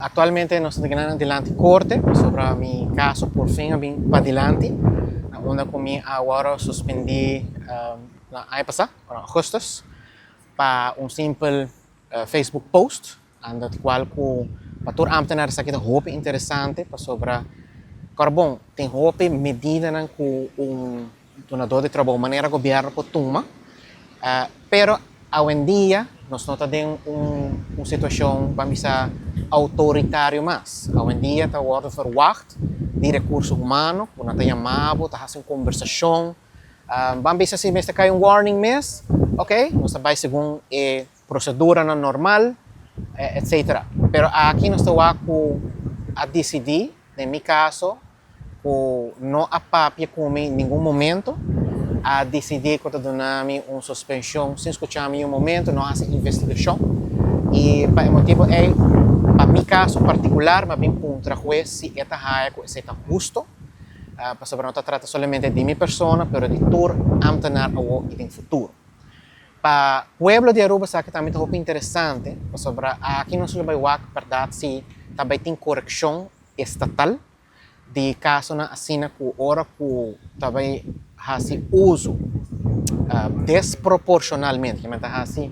Actualmente nos ta gana dilanti corte pasobra mi caso por fin a bin padilanti, na unda cu mi a worde suspendi na aña pasa, na augustus, pa un simpel Facebook post, anda di cual cu pa tur ambtenaar esaki ta hopi interesante pasobra carbon tin hopi medidanan cu un dunador di trabou manera gobierno por tuma, pero awendia nos no ta den un situacion ban bisa autoritario mas. Awendia ta wordo verwacht di recurso humano cu nan ta yama bo, ta haci un conversacion, ban bisa si mester cay un warning mes, ok, nos ta bay segun e proceduranan normal, etcetera. Pero aki nos ta wak cu a dicidi, den mi caso, ku no a papia ku mi ningun momento, a disidí ku ta duna mi un suspenshon sin skuchá mi un momento, no hasi investigashon. I pa e motibu ei, pa mi kaso partikular, mi a bin puntra hues si e ta haya ku esei ta husto, pasobra no ta trata solamente di mi persona, pero di tur ámtenar awor i den futuro. Pa pueblo di Aruba esaki tambe ta hopi interesante, pasobra aki nos lo bai wak bèrdat si ta bai tin korekshon estatal di kasonan asina ku ora ku ta bai hasi uso desproporshonalmente, kimen ta hasi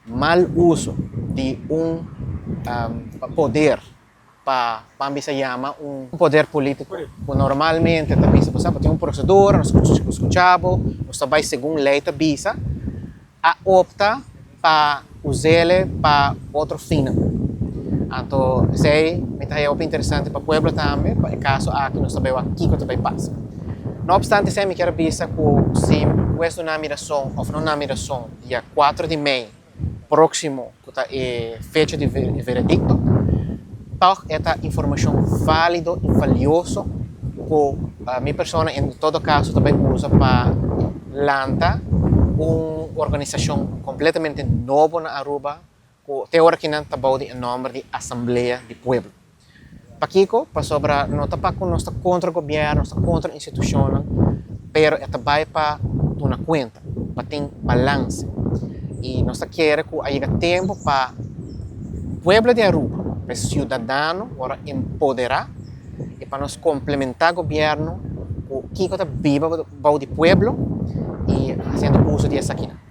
mal uso di un poder pa ban bisa yama un poder polítiko ku normalmente ta bisa bo sa bo tin un prosedura, nos skucha bo, nos ta bai segun lei ta bisa. A opta pa us'ele pa otro finnan. Anto esei mi ta haya hopi interesante pa pueblo tambe, pa e kaso aki nos ta bai wak kiko ta bai pasa. No opstante esei mi kier a bisa ku si hues duna mi rason òf no na mi rason dia kuater di mei próksimo ku ta e fecha di e veredikto, tòg e ta informashon válido i valioso ku mi persona en todo kaso ta bai usa pa lanta un organisashon kompletamente nobo na Aruba ku te ora kinan ta bou di e nòmber di Asamblea di Pueblo. Pakiko? Pasobra no ta pa ku nos ta kontra gobièrnu, nos ta kontra institushonnan, pero e ta bai pa duna kuenta, pa tin balanse. I nos ta kere ku a yega tempu pa pueblo di Aruba, pa e siudadano wòrdu empoderá i pa nos komplementá gobièrnu ku kiko ta biba bou di pueblo i hasiendo uso di esakinan.